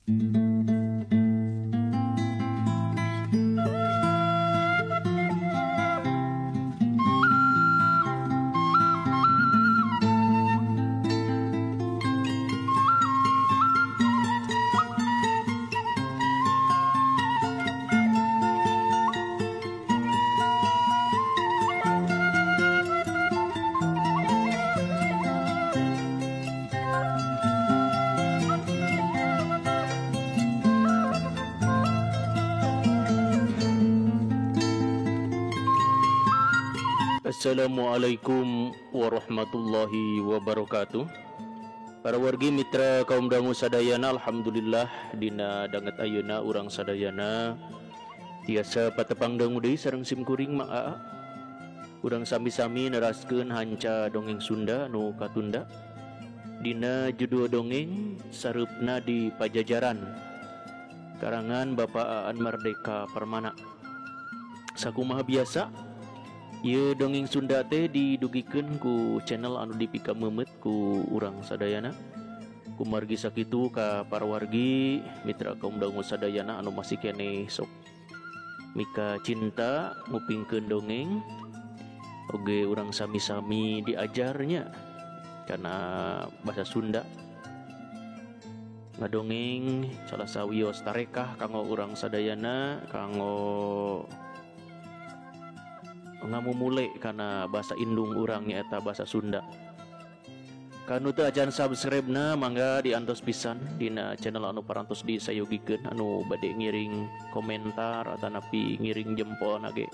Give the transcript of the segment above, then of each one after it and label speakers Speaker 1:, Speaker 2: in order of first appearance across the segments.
Speaker 1: Assalamualaikum warahmatullahi wabarakatuh. Para wargi mitra kaum dangu sadayana, alhamdulillah dina danget ayeuna urang sadayana tiasa patepang dangu deui sareng simkuring Mang Aa. Urang sami-sami neraskeun hanca dongeng Sunda nu katunda dina judul dongeng Sareupna di Pajajaran, karangan Bapak Aan Merdeka Permana. Sakumaha biasa ieu dongeng Sunda teh didugikeun ku channel anu dipikameumeut ku urang sadayana. Kumargi sakitu ka para wargi mitra kaum dangu sadayana anu masih keneh sok mika cinta ngupingkeun dongeng, oge urang sami-sami diajarnya karena bahasa Sunda. Ngadongeng salah sawios tarekah kanggo urang sadayana, kanggo ngamumule karena bahasa indung urang nyaeta bahasa Sunda. Kanu teu acan subscribe-na mangga diantos pisan dina channel anu parantos disayogikeun, anu bade ngiring komentar atanapi ngiring jempol nage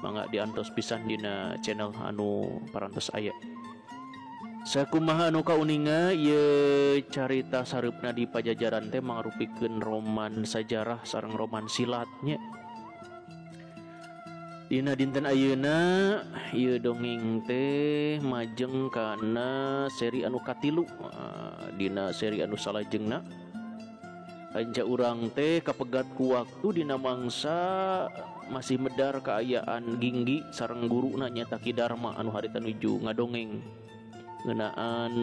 Speaker 1: mangga diantos pisan dina channel anu parantos aya. Sakumaha anu kauninga ieu carita sareupna di Pajajaran teh mangrupikeun roman sajarah sareng roman silatnya. Dina dinten ayeuna ieu dongeng teh majeng kana seri anu katilu. Dina seri anu salajengna anca urang teh kapegat ku waktu dina mangsa masih medar kaayaan Ginggi sareng guruna nyaeta Ki Darma anu harita nuju ngadongeng ngeunaan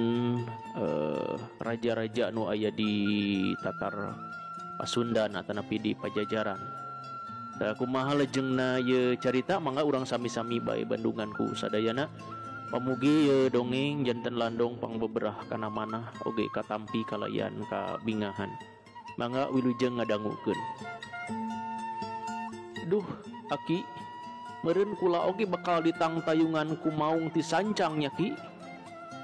Speaker 1: raja-raja anu aya di Tatar Pasundan atanapi di Pajajaran. Kumaha lejengna ye carita mangga urang sami-sami bae bandungan ku sadayana. Pamugi ye dongeng janten landong pangbeberah kana manah oge katampi kalayan kabingahan. Mangga wilujeng ngadangukeun. Duh, aki, meureun kula oge bakal ditangtayungan ku maung ti sancang nya ki.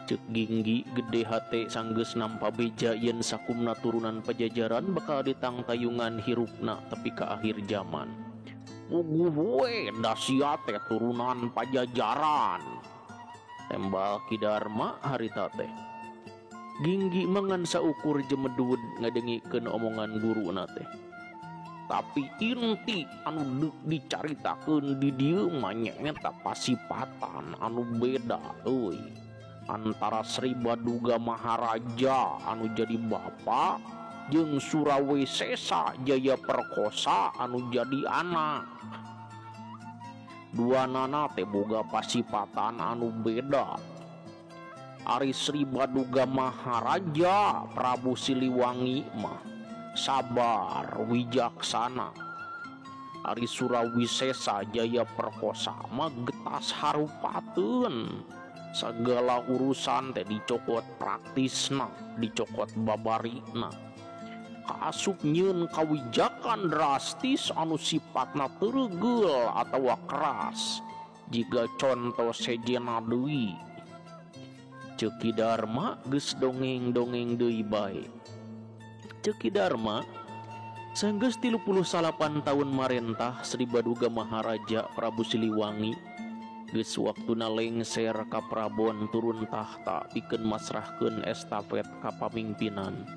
Speaker 1: Ceuk Ginggi gede hate sanggeus nampa beja yen sakumna turunan Pajajaran bakal ditangtayungan hirupna tepi ka akhir zaman. Puguh we dasia teh turunan Pajajaran, tembal Ki Darma harita teh. Ginggi mangan saukur jemedued ngadengikeun omongan guruna teh. Tapi inti anu deuk dicaritakeun di dieu mah nyaeta pasipatan anu beda euy antara Sri Baduga Maharaja anu jadi bapa jeung Surawisesa Jaya Perkosa anu jadi anak. Dua nana teh boga pasipatan anu beda. Ari Sri Baduga Maharaja Prabu Siliwangi mah sabar wijaksana. Ari Surawisesa Jaya Perkosa mah getas harupateun. Segala urusan teh dicokot praktisna, dicokot babarina. Kaasup nyieun kawijakan drastis anu sifatna teu atawa keras, jiga conto sejena deui. Ceuk Ki Darma geus dongeng-dongeng deui bae. Ceuk Ki Darma sanggeus 38 tahun marentah Sri Baduga Maharaja Prabu Siliwangi geus waktuna lengser ka Prabon turun tahta pikeun masrahkeun estafet ka pamingpinan.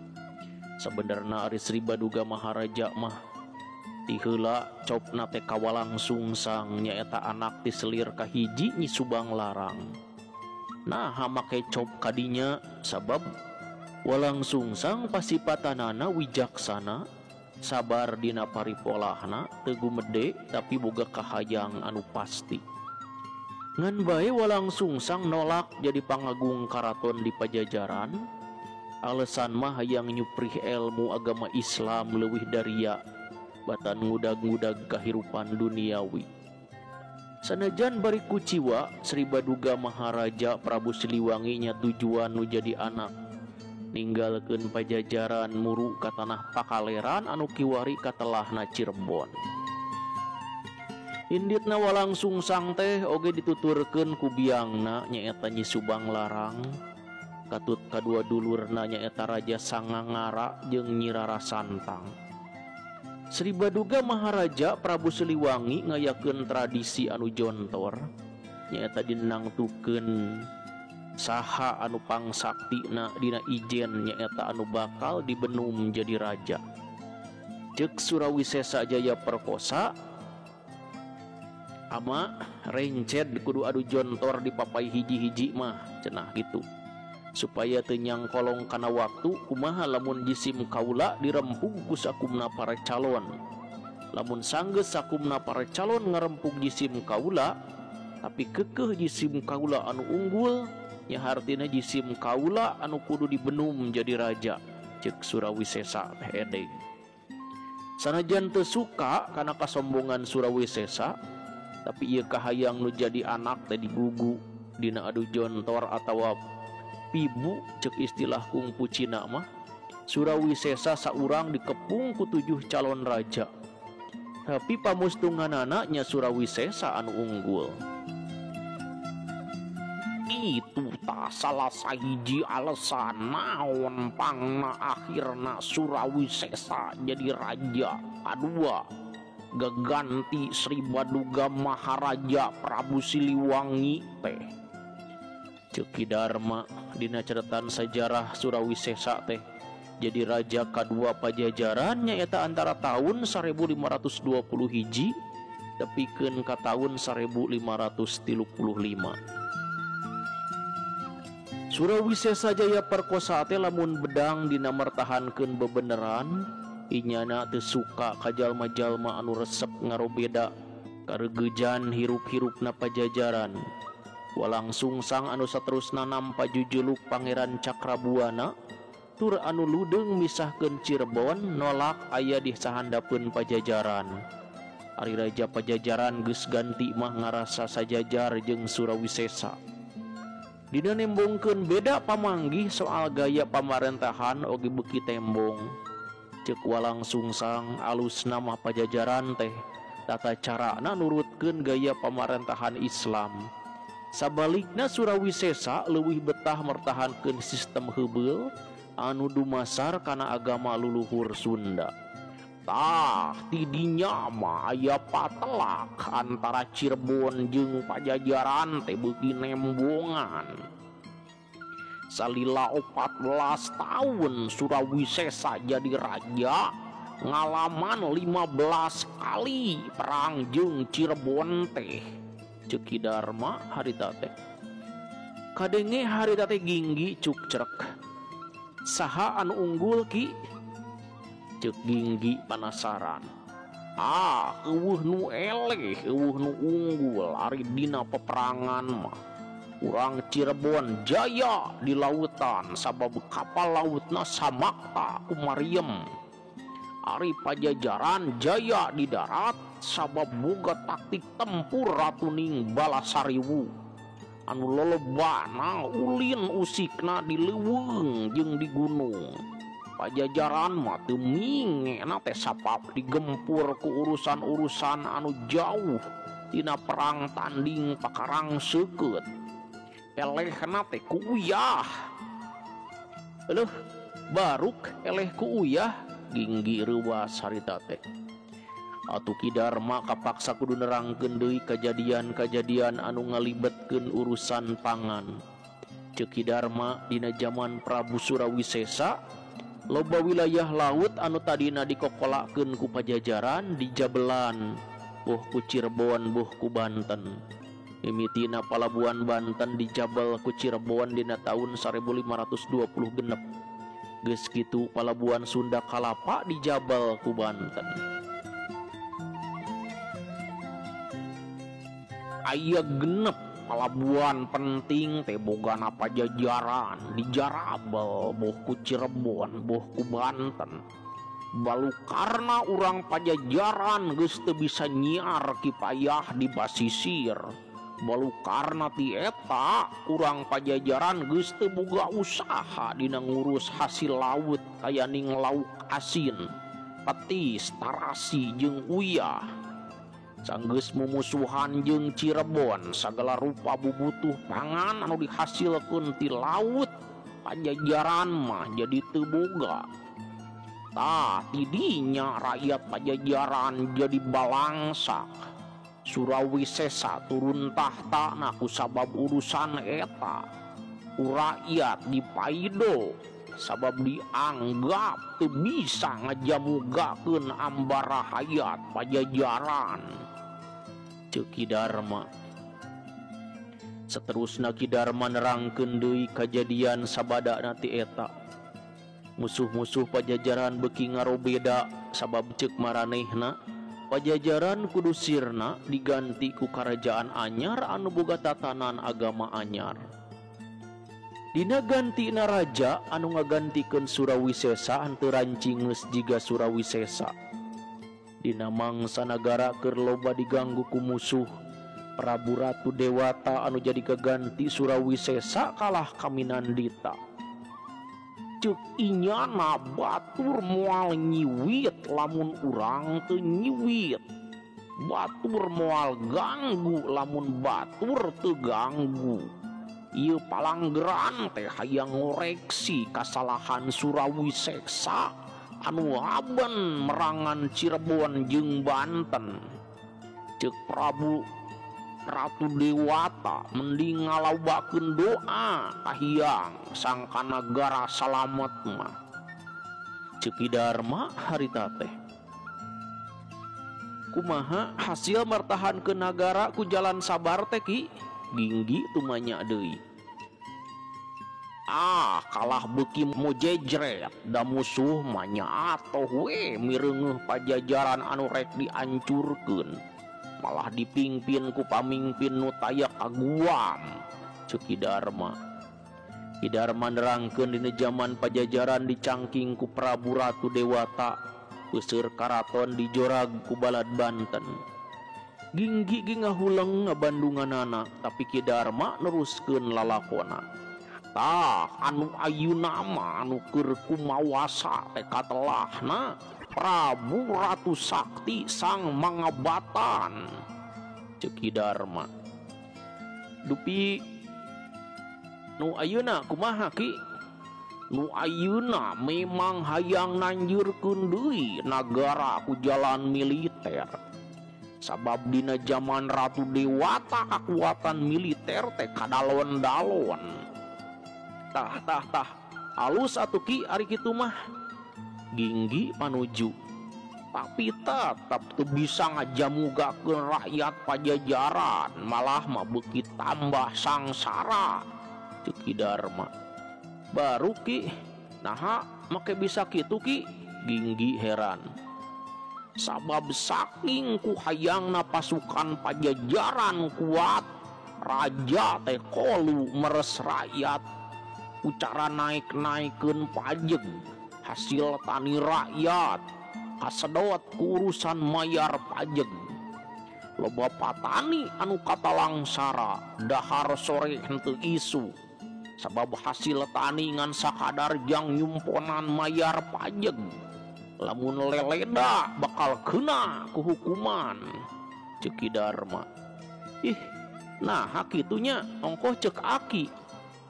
Speaker 1: Sabenerna ari Sri Baduga Maharaja mah ti heula copna teh ka Walangsungsang nyaeta anak ti selir kahiji Nyi Subang Larang. Nah make cop kadinya sabab Walangsungsang pasipatanana wijaksana, sabar dina paripolahna, teu gumede tapi boga kahayang anu pasti. Ngan bae Walangsungsang nolak jadi pangagung karaton di Pajajaran. Alasan mah hayang nyuprih ilmu agama Islam leuwih daria batan ngudag-ngudag kahirupan duniawi. Sanajan bari kuciwa Sri Baduga Maharaja Prabu Siliwangi nya tujuan nu jadi anak ninggalkeun Pajajaran muru ka tanah Pakaleran anu kiwari katelahna Cirebon. Inditna Walangsungsang teh oge dituturkeun ku biangna nyaeta Nyi Subang Larang, katut kadua dulurna nyaeta Raja Sangangara jeung Nyi Rara Santang. Sri Baduga Maharaja Prabu Siliwangi ngayakeun tradisi anu jontor nyaeta dinangtukeun saha anu pangsaktina dina ijen nyaeta anu bakal dibenum jadi raja. Ceuk Surawisesa Jaya Perkosa ama renced kudu adu jontor dipapai hiji-hiji mah cenah gitu supaya teu nyangkolong kana waktu. Kumaha lamun jisim kaula dirempug ku sakumna para calon, lamun sanggeus sakumna para calon ngarempug jisim kaula tapi kekeuh jisim kaula anu unggul nya hartina jisim kaula anu kudu dibenum jadi raja. Ceuk Surawisesa teh edeg. Sanajan teu suka kana kasombongan Surawisesa, tapi ieu kahayang nu jadi anak teh digugu dina adu jontor atawa pibu cek istilah kungfu Cina mah. Surawisesa saurang dikepung ku 7 calon raja, tapi pamustunganana nya Surawisesa anu unggul. Itu tah salah sahiji alasan naon pangna akhirna Surawisesa jadi raja kadua gaganti Sri Baduga Maharaja Prabu Siliwangi teh. Ceuk Ki Dharma dina catatan sejarah Surawisesa teh jadi raja kadua Pajajaran nyaeta antara tahun 1520 hiji tepikeun ka tahun 1535. Surawisesa Jaya Perkosa teh lamun bedang dina mertahankeun bebeneran, inyana teu suka ka jalma-jalma anu resep ngarobeda karegejan hirup-hirupna Pajajaran. Walangsungsang anu saterusna nampa jujuluk Pangeran Cakrabuana tur anu ludeung misahkeun Cirebon nolak aya di sahandapeun Pajajaran. Ari raja Pajajaran geus ganti mah ngarasa sajajar jeung Surawisesa. Dina nembongkeun beda pamanggih soal gaya pamarentahan oge beuki tembong. Ceuk Walangsungsang alusna mah Pajajaran teh tata carana nurutkeun gaya pamarentahan Islam. Sabalikna Surawisesa leuwih betah mertahankeun sistem heubeul anu dumasar kana agama luluhur Sunda. Tah tidinya mah aya patelak antara Cirebon jeung Pajajaran teh beuki nembongan. Salila 14 tahun Surawisesa jadi raja, ngalaman 15 kali perang jeung Cirebon teh. Ceuk Ki Dharma harita teh. Kadenge harita teh ginggi cukcrek. Saha anu unggul Ki? Ceuk ginggi panasaran. Ah, eueuh nu eleh, eueuh nu unggul ari dina peperangan mah. Urang Cirebon jaya di lautan sabab kapal lautna samakta ku Mariem. Ari Pajajaran jaya di darat sabab boga taktik tempur Ratuning Balasariwu anu lolobana ulin usikna di leuweung jeung di gunung. Pajajaran mah teu mingena teh sabab digempur ku urusan-urusan anu jauh tina perang tanding pakarang seukeut. Elehna teh ku uyah. Leuh, baruk eleh ku uyah ginggi reuwas harita teh. Atuh Ki Dharma kapaksa kudu nerangkeun deui kajadian-kajadian anu ngalibetkeun urusan pangan. Ceuk Ki Dharma dina jaman Prabu Surawisesa loba wilayah laut anu tadina dikokolakeun ku Pajajaran dijabelan boh ku Cirebon boh ku Banten. Mimitina palabuhan Banten dijabel ku Cirebon dina tahun 1520 genep. Geus kitu palabuhan Sunda Kalapa dijabel ku Banten. Aya genep
Speaker 2: Palabuhan penting teh bogana Pajajaran dijarabel boh ku Cirebon boh ku Banten. Balukarna urang Pajajaran geus teu bisa nyiar kipayah di basisir. Balukarna ti eta urang Pajajaran geus teu boga usaha dina ngurus hasil laut kayaning lauk asin, petis, tarasi jeung uyah. Sanggeus mumusuhan jeung Cirebon sagala rupa bubutuh pangan anu dihasilkeun ti laut Pajajaran mah jadi teu boga. Tah tidinya rakyat Pajajaran jadi balangsak. Surawisesa turun tahta na ku sabab urusan eta. Ku rakyat dipaido sabab dianggap teu bisa ngajamugakeun ambara hayat Pajajaran. Ceuk Ki Darma. Saterusna Ki Darma nerangkeun deui kajadian sabadana ti eta. Musuh-musuh Pajajaran beuki ngarobeda sabab ceuk maranehna Pajajaran kudu sirna diganti ku karajaan anyar anu boga tatanan agama anyar. Dina gantina raja anu ngagantikeun Surawisesa henteu rancingeus jiga Surawisesa. Dina mangsa nagara keur loba diganggu ku musuh, Prabu Ratu Dewata anu jadi kaganti Surawisesa kalah kaminandita. Ceuk inyana batur moal nyiwit lamun urang teu nyiwit. Batur moal ganggu lamun batur teu ganggu. Ieu palanggeran teh hayang ngoreksi kasalahan Surawisesa anu haben merangan Cirebon jeung Banten. Ceuk Prabu Ratu Dewata mending ngalobakeun doa kahiyang sangka nagara salamet mah. Ceuk Ki Darma harita teh. Kumaha hasil mertahankeun nagara ku jalan sabar teh Ki? Ginggi tumanya deui. Ah, kalah beuki mojejret da musuh mah nya atoh we mireungeuh Pajajaran anu rek diancurkeun. Malah dipingpin ku pamingpin nu taya kaguam. Ceuk Ki Darma. Ki Darma nerangkeun dina jaman Pajajaran dicangking ku Prabu Ratu Dewata, peuseur karaton dijorag ku balad Banten. Ginggi ge ngahuleng ngabandunganana, tapi Ki Darma neruskeun lalakona. Tah anu ayeuna mah anu keur kumawasa teh katelahna Prabu Ratu Sakti Sang Mangabatan. Ceuk Ki Darma. Dupi nu ayeuna kumaha Ki? Nu ayeuna memang hayang nanjurkeun deui nagara ku jalan militer. Sabab dina jaman Ratu Dewata kakuatan militer teh kadalon-dalon. Tah tah tah alus atuh Ki ari kitu mah. Ginggi panuju. Tapi tetap teu bisa ngajamugakeun rakyat Pajajaran, malah mah beuki tambah sangsara. Ceuk Ki Darma. Baru Ki, naha make bisa kitu Ki? Ginggi heran. Sabab saking ku hayangna pasukan Pajajaran kuat, raja teh kolu meres rakyat. Ucara naik-naikeun pajeg hasil tani rakyat kasedot ku urusan mayar pajeg. Loba patani anu katalangsara dahar sore henteu isu sabab hasil tani ngan sakadar jang nyumponan mayar pajeg. Lamun leleda bakal kena ku hukuman. Ceuk Ki Darma. Ih, nah hakitunya ongkoh ceuk aki.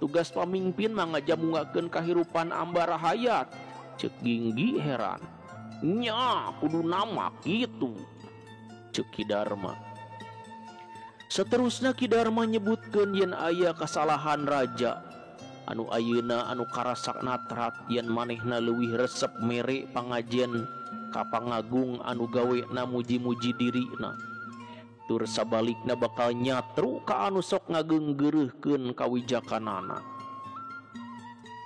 Speaker 2: Tugas pamimpin mah ngajamungakeun kahirupan ambara hayat. Ceuk Ginggi heran. Nya kudu nama kitu. Ceuk Ki Darma. Seterusna Ki Darma nyebutkeun yen aya kasalahan raja anu ayeuna anu karasak natrat yen manehna leuwih resep mere pangajen ka pangagung anu gawena muji-muji dirina. Tur sabalikna bakal nyatru ka anu sok ngageunggeureuhkeun kawijakanana.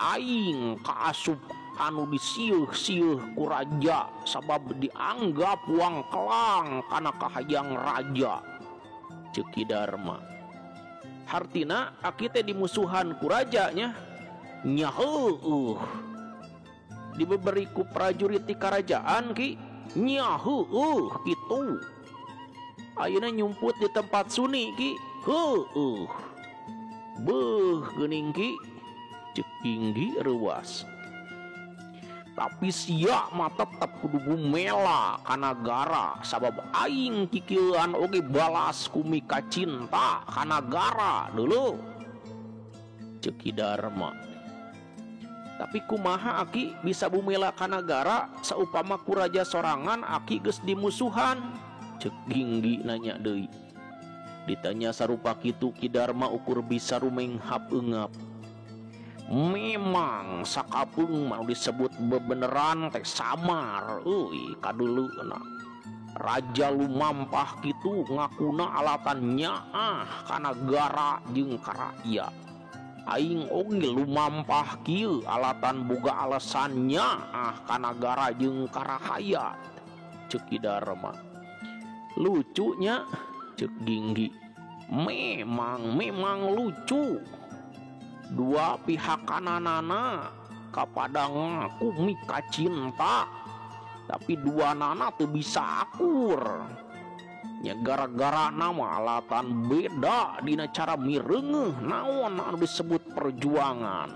Speaker 2: Aing kaasup anu disieuh-sieuh ku raja sabab dianggap wang kelang kana kahayang raja. Ceuk Ki Darma. Hartina aki teh dimusuhan ku raja nya. Nya heueuh. Dibeberi ku prajurit ti karajaan ki. Nya heueuh kitu. Ayeuna nyumput di tempat suni ki. Heueuh. Beuh geuning ki. Ceuk Ginggi reuas. Tapi sia mah tetep kudu bumela ka nagara sabab aing kikieuan oge balas ku mika cinta ka nagara dulu. Ceuk Ki Darma. Tapi kumaha aki bisa bumela ka nagara saupama ku raja sorangan aki geus dimusuhan? Ceuk Ginggi nanya deui. Ditanya sarupa kitu Ki Darma ukur bisa rumenghap eungap. Memang sakapeung mah disebut bebeneran teh samar euy kaduleuna. Raja lumampah kitu ngakuna alatan nyaah ka nagara jeung ka rakyat. Aing oge lumampah kieu alatan boga alasan nyaah ka nagara jeung ka rahayat. Ceuk Ki Darma. Lucunya ceuk Ginggi. Memang lucu. Dua pihak kananana kapada ngaku mika cinta, tapi dua nana teu bisa akur. Nya gara-gara nama alatan beda dina cara mireungeuh naon anu disebut perjuangan.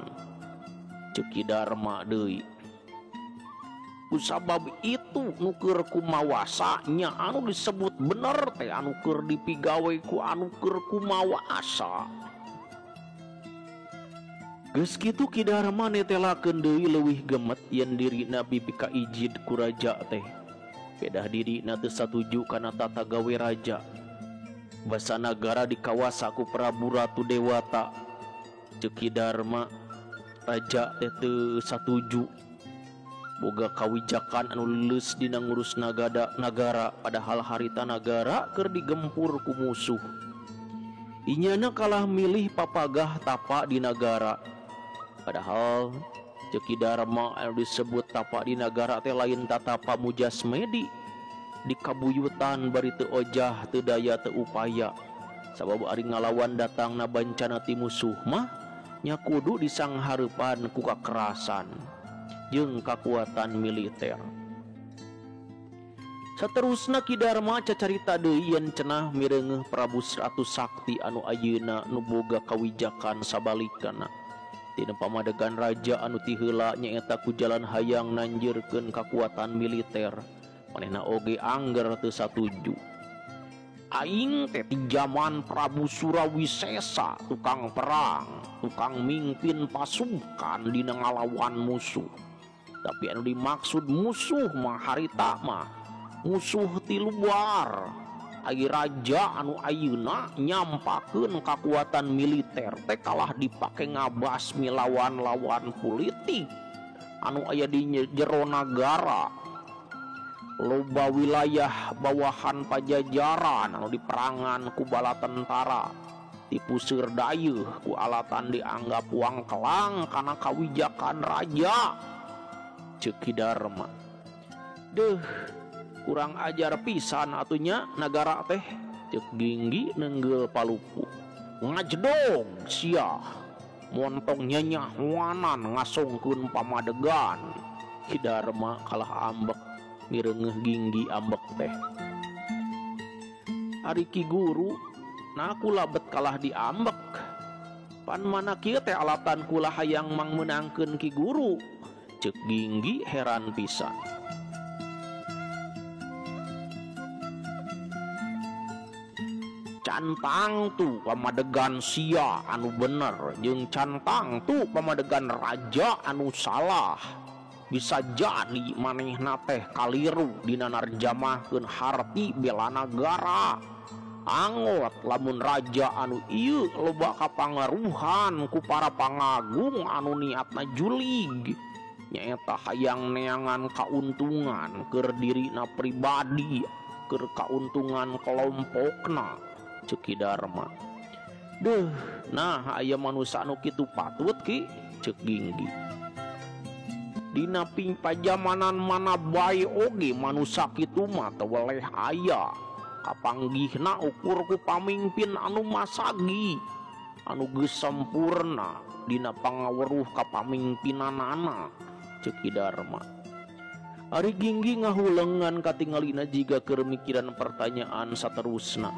Speaker 2: Ceuk Ki Darma deui. Kusabab itu nu keur kumawasa nya anu disebut bener teh anu keur dipigawe ku anu keur kumawasa. Geus kitu Ki Darma netelakeun deui leuwih gemet yen dirina bipika ijid ku raja teh. Pedah dirina teu satuju kana tata gawe raja. Basa nagara dikawasa ku Prabu Ratu Dewata. Ceuk Ki Darma, raja teh teu satuju. Boga kawijakan anu leuleus dina ngurus nagara padahal harita nagara keur digempur ku musuh. Inyana kalah milih papagah tapa di nagara. Padahal ceuk Ki Darma anu disebut tapa di nagara teh lain tatapa mujasmedi. Di kabuyutan bari teu ojah teu daya teu upaya. Sabab ari ngalawan datangna bancana ti musuh mah nya kudu disanghareupan ku kakerasan jeung kakuatan militer. Saterusna Ki Darma cacarita deui yen cenah mireungeuh Prabu Ratu Sakti anu ayeuna nu boga kawijakan sabalikana. Tina pamadegan raja anu ti heula nyaeta ku jalan hayang nanjeurkeun kakuatan militer. Manehna oge angger teu satuju. Aing teh ti jaman Prabu Surawisesa tukang perang, tukang mingpin pasukan dina ngalawan musuh. Tapi anu dimaksud musuh mah harita mah musuh ti luar. Ai raja anu ayeuna nyampakeun kakuatan militer teh kalah dipake ngabasmi lawan-lawan politik anu aya di jero nagara. Loba wilayah bawahan Pajajaran anu diperangan ku bala tentara, dipuseur dayeuh ku alatan dianggap wangkelang kana kawijakan raja. Ceuk Ki Darma. Deuh, kurang ajar pisan atunya nagara teh. Ceuk Ginggi nenggel palupu. Ngajedog sia, montong nyanyahuanan ngasongkeun pamadegan. Ki Darma kalah ambek mireungeuh Ginggi ambek teh. Ari Ki Guru, nah kula bet kalah diambek. Pan mana kieu teh alatan kula hayang mangmeunangkeun Ki Guru. Ceuk Ginggi heran pisan. Cantang tu pamadegan sia anu bener jeung cantang tu pamadegan raja anu salah. Bisa jadi manehna teh kaliru dina narjamahkeun harti bela nagara. Angot lamun raja anu ieu loba kapangaruhan ku para pangagung anu niatna julig. Nyaeta hayang neangan kauntungan keur dirina pribadi, keur kauntungan kelompokna. Ceuk Ki Darma. Deuh, nah aya manusa anu kitu patut ki, ceuk Ginggi. Dina pajamanan mana bae oge manusa kitu mah teu weleh aya. Kapanggihna ukur ku pamingpin anu masagi. anu geus sampurna dina pangaweruh kapamingpinanana ceuk Ki Darma. Ari Ginggi ngahulengan katingalina jiga keur mikiran pertanyaan saterusna.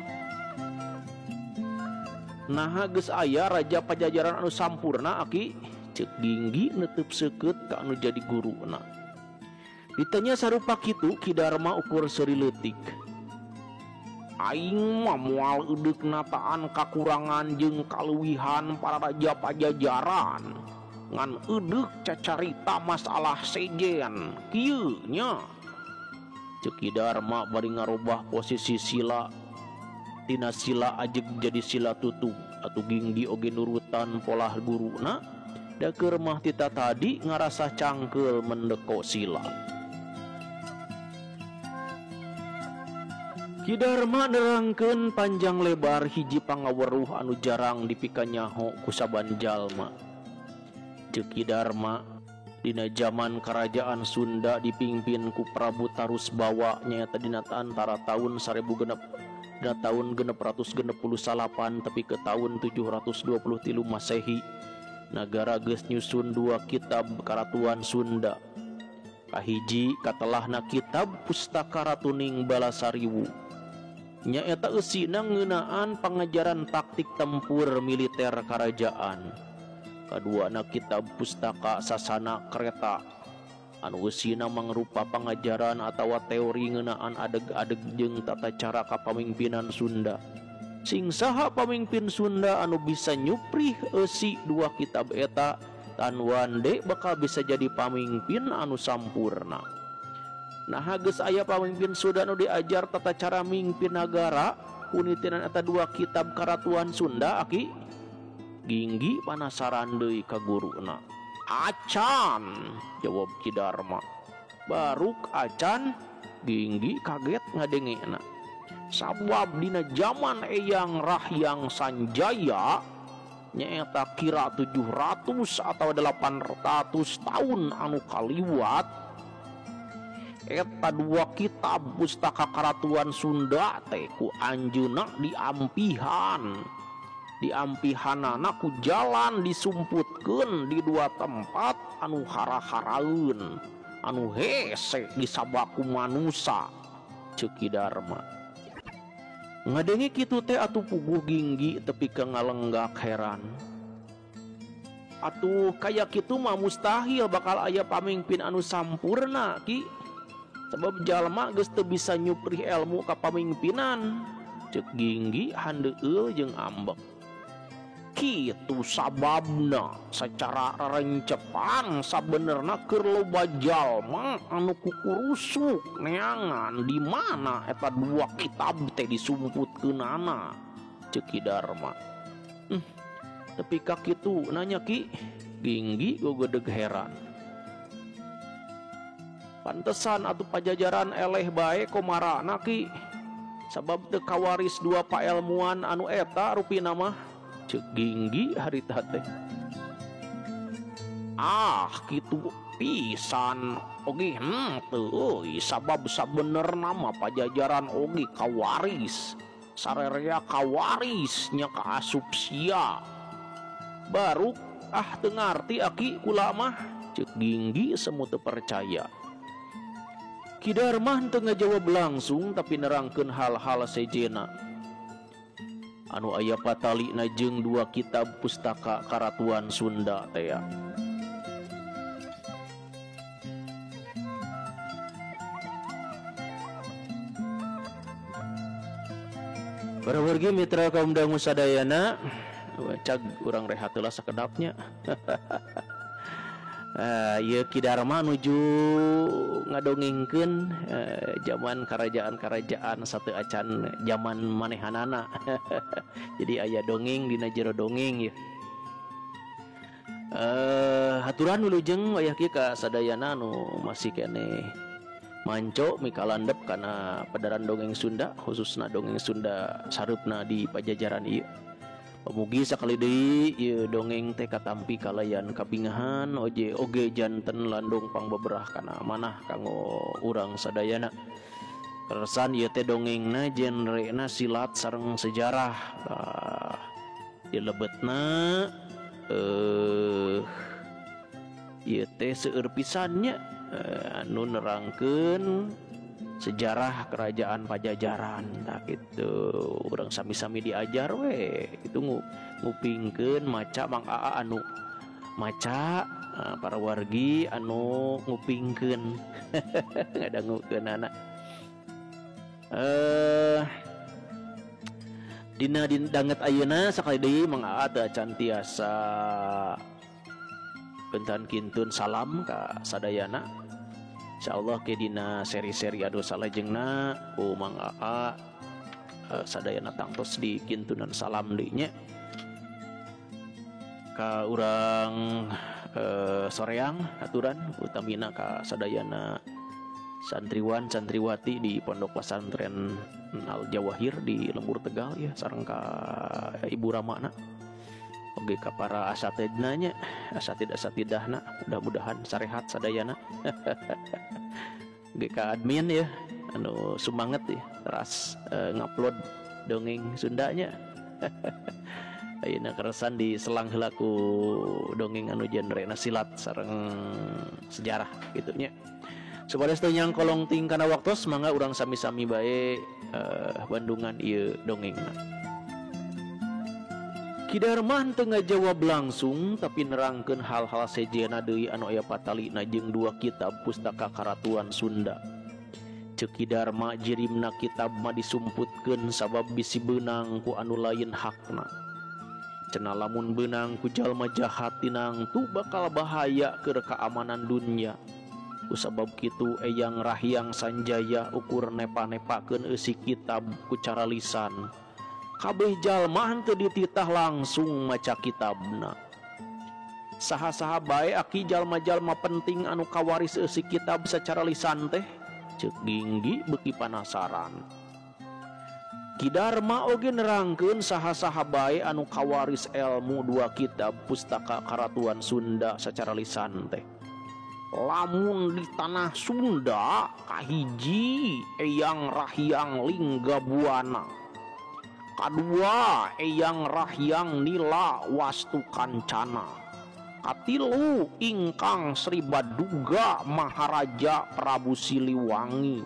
Speaker 2: Naha geus aya raja Pajajaran anu sampurna aki? Ceuk Ginggi netep seukeut ka anu jadi guruna. Ditanya sarupa kitu Ki Darma ukur seuri leutik. Aing mah moal eudeuk nataan kakurangan jeung kaleuwihan para raja Pajajaran. Ngan eudeuk cacarita masalah sejen kieu nya. Ceuk Ki Darma bari ngarobah posisi sila tina sila ajeg jadi sila tutug. Atuh Ginggi oge nurutan polah guruna da keur mah tita tadi ngarasa cangkeul mendeko sila. Ki Darma nerangkeun panjang lebar hiji pangaweruh anu jarang dipikanyaho ku saban jalma. Ceuk Ki Darma dina jaman kerajaan Sunda dipimpin ku Prabu Tarusbawa nyaeta dina antara tahun 1669 tepi ke tahun 723 Masehi. Nagara geus nyusun dua kitab Karatuan Sunda. Kahiji katelahna kitab Pustaka Ratuning Balasariwu. Nyaeta eusina ngeunaan pangajaran taktik tempur militer karajaan. Kaduana kitab Pustaka Sasana Kereta anu eusina mangrupa pangajaran atawa teori ngeunaan adeg-adeg jeung tata cara kapamimpinan Sunda. Sing saha pamimpin Sunda anu bisa nyuprih eusi dua kitab eta tan wande bakal bisa jadi pamimpin anu sampurna. Nah geus aya pamimpin Sunda anu diajar tata cara mimpin nagara kunitinan eta dua kitab Karatuan Sunda aki? Ginggi panasaran deui ka guruna. Acan, jawab Ki Darma. Baruk acan, Ginggi kaget ngadengena. Sabab dina jaman Eyang Rahyang Sanjaya nyaeta kira 700 atau 800 tahun anu kaliwat eta dua kitab Pustaka Karatuan Sunda teh ku anjeunna diampihan. Diampihanana ku jalan disumputkeun di dua tempat anu hara-haraeun anu hese disabaku manusa ceuk Ki Darma. Ngadenge kitu teh atuh puguh Ginggi tepi ka ngalenggak heran. Atuh kaya kitu mah mustahil bakal aya pamimpin anu sampurna ki. Sebab jalma geus teu bisa nyuprih ilmu kapamimpinan. Ceuk Ginggi handeueul jeung ambek. Kitu sababna secara rencepan sabenerna keur loba jalma anu kukurusuk neangan di mana eta dua kitab teh disumputkeunana ceuk Ki Darma. Tapi ka kitu nanya ki, Ginggi gogedeg heran. Pantesan atuh Pajajaran eleh bae komarana ki. Sabab teu kawaris dua paelmuan anu eta rupina mah. Ceuk Ginggi harita teh. Ah kitu pisan oge henteu euy sabab sabenerna mah Pajajaran oge kawaris. Sarerea kawaris nya kaasup sia. Baruk ah teu ngarti aki kula mah. Ceuk Ginggi semu teu percaya. Ki Darma teu ngajawab langsung tapi nerangkeun hal-hal sejena anu aya patalina jeung dua kitab Pustaka Karatuan Sunda teh. Para wargi mitra kaum dangu sadayana, cag urang rehat heula sakedapnya. Ieu Ki Darma nuju ngadongengkeun zaman kerajaan-kerajaan sateu acan zaman manehanana. Jadi aya dongeng dina jero dongeng yeuh. Haturan wilujeng wayah kieu ka sadayana anu masih keneh manco mikalandep kana pedaran dongeng Sunda, khususna dongeng Sunda sareupna di Pajajaran ieu. Pamugi sakali deui ieu dongeng teh katampi kalayan kabingahan oje oge janten landung pangbeberah kana manah kanggo urang sadayana. Keresan ieu teh dongengna genrena silat sareng sejarah.
Speaker 1: Di lebetna ieu teh seueur pisan nya anu nerangkeun sejarah kerajaan Pajajaran tah kitu. Urang sami-sami diajar we kitu ngupingkeun maca Mang Aa anu maca para wargi anu ngupingkeun ngadangukeun anak. Dina danget ayeuna sakali deui Mang Aa teu acan tiasa bentan kintun salam ka sadayana. Insyaallah ke dina seri-seri anu salajengna ku Mang Aa sadayana tangtos di kintunan salam deui nya. Ka urang soreang aturan utamina ka sadayana santriwan santriwati di Pondok Pesantren Al Jawahir di Lembur Tegal ya, sareng ka Ibu Ramana oge ka para asatidna nya, asatid asatidahna, mudah-mudahan sarehat sadayana. Oge ka admin ya anu sumanget ya teras ngupload dongeng Sundanya. Ayeuna keresan di selang heula ku dongeng anu genre silat sareng sejarah kitu nya. Supaya teu nyangkolong ting kana waktos mangga urang sami-sami bae bandungan ieu dongengna. Ki Darma teu ngajawab langsung tapi nerangkeun hal-hal sejenna deui anu aya patalina jeung dua kitab pustaka Karatuan Sunda. Ceuk Ki Darma jirimna kitab mah disumputkeun sabab bisi beunang ku anu lain hakna. Cenah lamun beunang ku jalma jahat tinangtu bakal bahaya keur keamanan dunya. Kusabab kitu Eyang Rahyang Sanjaya ukur nepa-nepakeun eusi kitab ku cara lisan. Kabeh jalma henteu dititah langsung maca kitabna. Saha-saha bae aki jalma-jalma penting anu kawaris eusi kitab secara lisan teh? Ceuk Ginggi beuki panasaran. Ki Darma oge nerangkeun saha-saha bae anu kawaris elmu dua kitab pustaka Karatuan Sunda secara lisan teh. Lamun di tanah Sunda kahiji Eyang Rahyang Lingga Buana, kadua Eyang Rahyang Nila Wastu Kancana, katilu ingkang Sri Baduga Maharaja Prabu Siliwangi.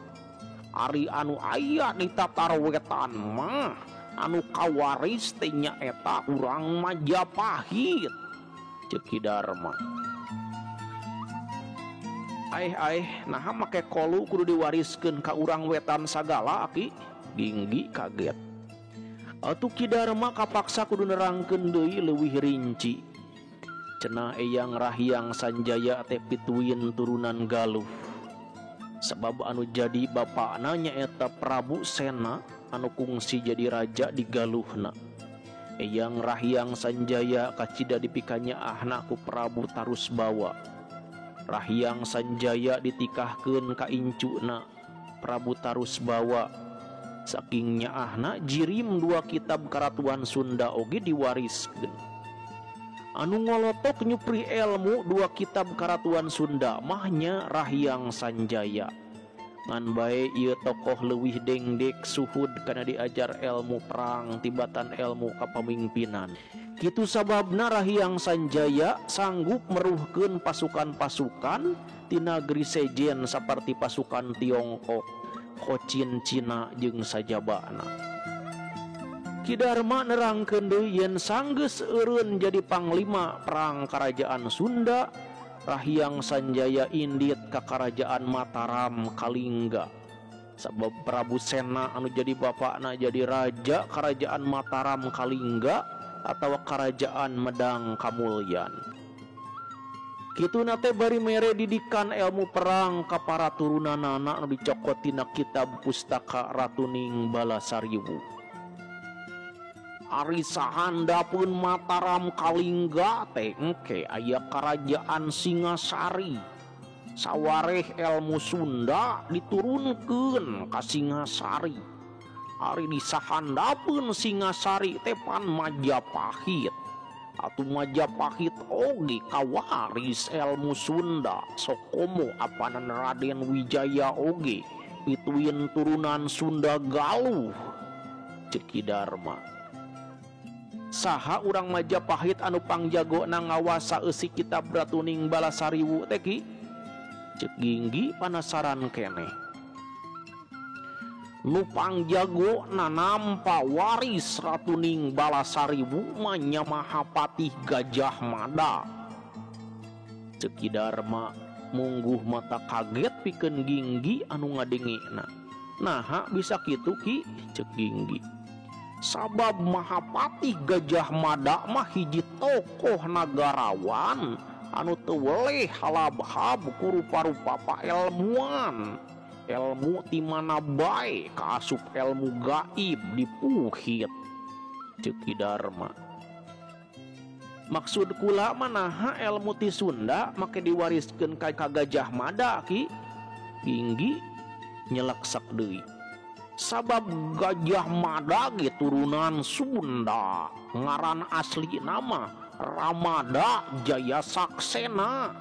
Speaker 1: Ari anu aya di Tatar Wetan mah anu kawaris teh nyaeta urang Majapahit. Ceuk Ki Darma. Aeh naha make kolu kudu diwariskeun ka urang wetan sagala aki? Ginggi kaget. Atuh Ki Darma kapaksa kudu nerangkeun deui leuwih rinci. Cenah Eyang Rahyang Sanjaya teh pituin turunan Galuh. Sebab anu jadi bapakna nyaeta Prabu Sena anu kungsi jadi raja di Galuhna. Eyang Rahyang Sanjaya kacida dipikanyaahna ku Prabu Tarusbawa. Rahyang Sanjaya ditikahkeun ka incuna Prabu Tarusbawa. Saking nyaahna jirim dua kitab Karatuan Sunda oge diwariskeun. Anu ngolotok nyupri elmu dua kitab Karatuan Sunda mahnya Rahyang Sanjaya. Ngan bae ieu tokoh leuwih dengdek suhud kana diajar elmu perang tibatan elmu kapamimpinan. Kitu sababna Rahyang Sanjaya sanggup meruhkeun pasukan-pasukan ti nagri sejen saperti pasukan Tiongkok, Kocin Cina jeung sajabana. Ki Darma nerangkeun deui yen sanggeus eureun jadi panglima perang kerajaan Sunda, Rahyang Sanjaya indit ka kerajaan Mataram Kalingga. Sabab Prabu Sena anu jadi bapakna jadi raja kerajaan Mataram Kalingga atau kerajaan Medang Kamulyan. Kituna teh bari mere didikan ilmu perang ka para turunanana anu dicokot tina kitab pustaka Ratuning Balasariwu. Ari sahandapeun Mataram Kalingga teh engke aya kerajaan Singasari. Sawareh ilmu Sunda diturunkeun ka Singasari. Ari di sahandapeun Singasari teh pan Majapahit. Atuh Majapahit oge kawaris ilmu Sunda. Sokomo apanan Raden Wijaya oge pituin turunan Sunda Galuh. Ceuk Ki Darma.
Speaker 2: Saha urang Majapahit anu pangjagona ngawasa eusi kitab Ratuning Balasariwu teh Ki? Ceuk Ginggi panasaran keneh. Nu pangjagona nampa waris Ratuning Balasariwu mah nya Mahapatih Gajah Mada. Ceuk Ki Darma mungguh mata kaget pikeun Ginggi anu ngadengena. Naha bisa kitu Ki? Ceuk Ginggi. Sabab Mahapatih Gajah Mada mah hiji tokoh nagarawan anu teu weleh halabhab ku rupa-rupa paelmuan. Elmu ti mana bae kaasup elmu gaib dipuhit. Ceuk Ki Darma. Maksud kula mah naha elmu ti Sunda make diwariskeun ka Gajah Mada Ki? Ginggi nyeleksak deui. Sabab Gajah Mada ge turunan Sunda, ngaran asli nama Ramada Jaya Saksena.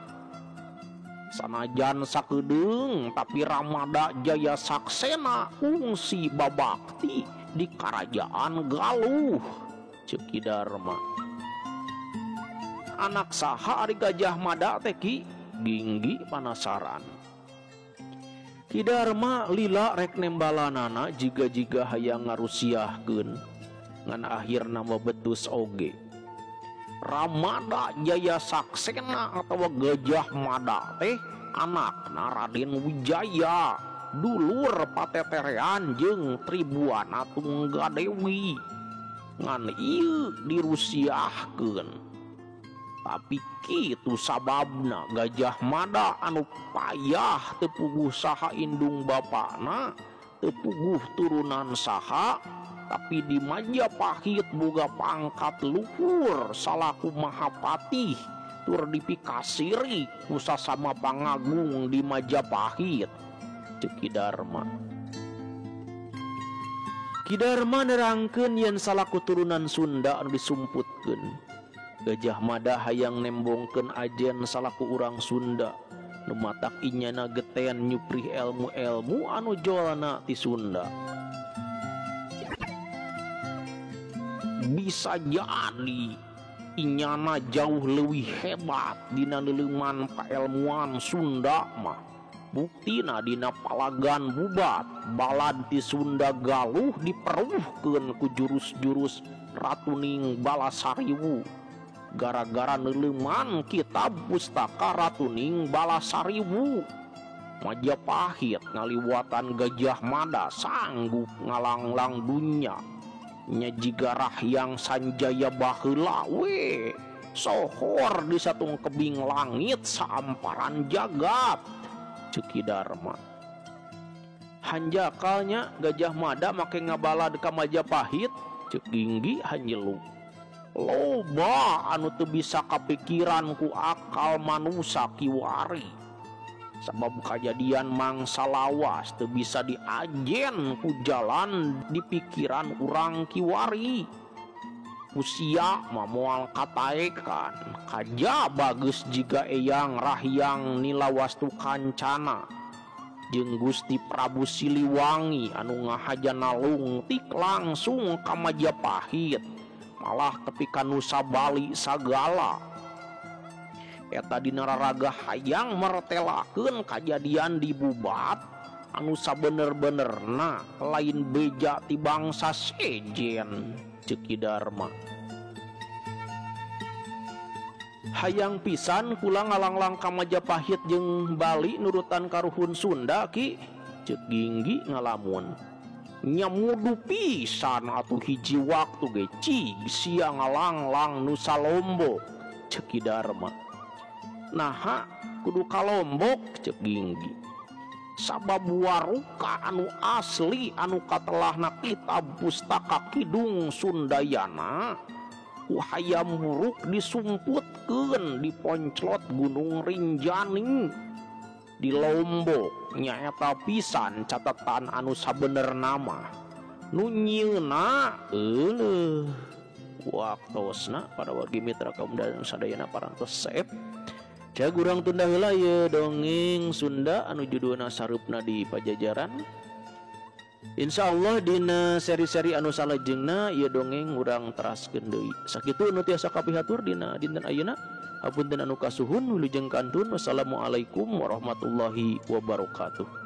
Speaker 2: Sanajan sakedeung tapi Ramada Jaya Saksena ungsi babakti di Kerajaan Galuh. Ceuk Ki Darma. Anak saha ari Gajah Mada teh Ki? Ginggi panasaran. Ki Darma lila rek nembalanana jiga-jiga hayang ngarusiahkeun ngan akhirna mah betus oge. Ramada Jaya Saksena atawa Gajah Mada teh anakna Raden Wijaya, dulur pateterean jeung Tribuana Tunggadewi. Ngan ieu dirusiahkeun. Tapi kitu sababna Gajah Mada anu payah teu puguh saha indung bapana, teu puguh turunan saha, tapi di Majapahit boga pangkat luhur salaku Mahapatih tur dipikasiri ku sasama pangagung di Majapahit. Ceuk Ki Darma. Ki Darma nerangkeun yen salaku turunan Sunda anu disumputkeun. Gajah Mada hayang nembongkeun ajen salaku urang Sunda nu matak inyana geten nyuprih elmu-elmu anu jolana ti Sunda. Bisa jadi inyana jauh leuwih hebat dina neuleuman paelmuan Sunda mah. Buktina dina palagan Bubat, balad ti Sunda Galuh diperuhkeun ku jurus-jurus Ratuning Balasariwu. Gara-gara neuleuman kitab pustaka Ratuning Balasariwu, Majapahit ngaliwatan Gajah Mada sanggup ngalanglang dunya. Nya jiga Rahyang Sanjaya baheula we sohor di satung kebing langit saamparan jagat. Ceuk Ki Darma. Hanjakalnya Gajah Mada make ngabalad ka Majapahit. Ceuk Ginggi hanjelu. Loba anu teu bisa kapikiran ku akal manusa kiwari. Sabab kajadian mangsa lawas teu bisa diajen ku jalan di pikiran urang kiwari. Usia mah moal kataekan kajaba geus jiga Eyang Rahyang Nilawastu Kancana jeung Gusti Prabu Siliwangi anu ngahaja nalungtik langsung ka Majapahit, malah tepi ka Nusa Bali sagala. Eta dina raraga hayang mertelakeun kajadian di Bubat anu sabener-benerna lain beja ti bangsa sejen. Ceuk Ki Darma. Hayang pisan kula ngalanglang ka Majapahit jeung Bali nurutan karuhun Sunda Ki. Ceuk Ginggi ngalamun. Nyamudu pisan atuh hiji waktu ge cig sia ngalanglang Nusa Lombok. Ceuk Ki Darma. Naha kudu ka Lombok? Ceuk Ginggi. Sabab waruka anu asli anu katelahna kitab pustaka Kidung Sundayana ku hayam buruk disumputkeun di ponclot Gunung Rinjani di Lombok. Nyaeta pisan catatan anu sabenerna mah nu nyieuna euleuh. Waktosna para wargi mitra kaum dan sadayana parantos seep. Cag urang tunda heula ieu dongeng Sunda anu judulna Sareupna di Pajajaran.
Speaker 1: Insyaallah dina seri-seri anu salajengna ieu dongeng urang teraskeun deui. Sakitu nu tiasa kapihatur dina dinten ayeuna. Hapunten anu kasuhun, wilujeng kantun. Wassalamualaikum warahmatullahi wabarakatuh.